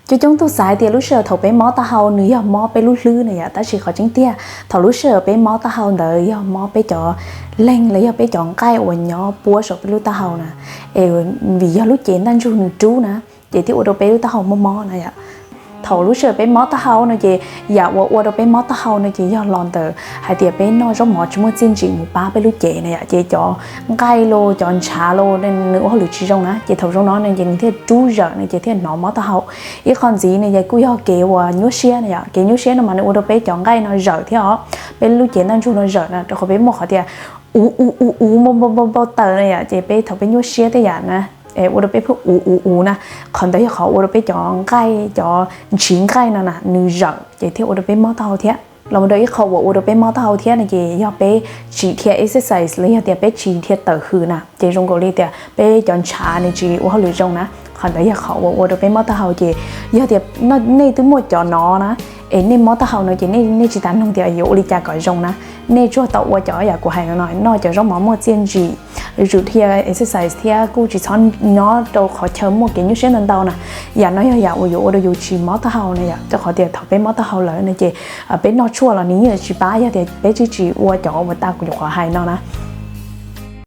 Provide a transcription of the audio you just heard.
Cov coob tug xav tias lub sij hawm thaum peb mob taub hau nws yog mob peb lub hlwb na yom, tab sis qhov tseeb tiag thaum lub sij hawm peb mob taub hau ntawd yog mob peb cov leeg los yog peb cov nqaij uas nyob puab saum peb lub taub hau na, es vim yog lub cev ntaj ntsug nws rub na, ces thiaj ua rau peb lub taub hau mob mob na yom. Thaum lub sij hawm peb mob taub hau no ces yam uas ua rau peb mob taub hau no ces yog los ntawm hais tias peb noj zaub mov tsis muaj txiaj ntsim mus pab peb lub cev na yom, ces cov nqaij los cov ntshav los nws ua hauj lwm tsis zoo na, ces thaum zoo no no ces nws thiaj rub zawm no ces thiaj hnov mob taub hau. Ib qho ntxiv no ces kuj yog kev uas nyuaj siab na yom, kev nyuaj siab no mas nws ua rau peb cov nqaij no zawm thiab os, peb lub cev ntaj ntsug no zawm na, rau qhov peb muaj qhov tias uv uv uv uv npau npau npau taws na yom, ces peb thaum peb nyuaj siab tej yam na, ua rau peb pheej uv uv uv na, qhov ntawd yog qhov ua rau peb cov nqaij cov ntshiv nqaij no na nws zawm ces thiaj ua rau peb mob taub hau thiab. Los mus rau ib qho uas ua rau peb mob taub hau thiab no ces yog peb tsis dhia exercise los yog tias peb tsis dhia tawm hws na, ces zoo nkaus li tias peb cov ntshav nws tsis ua hauj lwm zoo na, qhov ntawd yog qhov uas ua rau peb mob taub hau. Ces yog tias nej twb muaj cov no na, es nej mob taub hau no ces nej tsis tas nug tias yuav ua li cas kom zoo na, nej tsuas tau ua cov yam kuv hais no no, noj cov zaub mov muaj txiaj ntsim, tsum dhia exercise thiab kuj tsis txhob nyob rau qhov chaw muaj kev nyuaj siab ntau ntau na. Yam no yog yam uas yuav ua rau yus tsis mob taub hau na yom, rau qhov tias thaum peb mob taub hau lawm no ces peb noj tshuaj los nws yeej tsis pab yog tias peb tsis tsis ua cov uas tas kuv nyuam qhuav hais no na.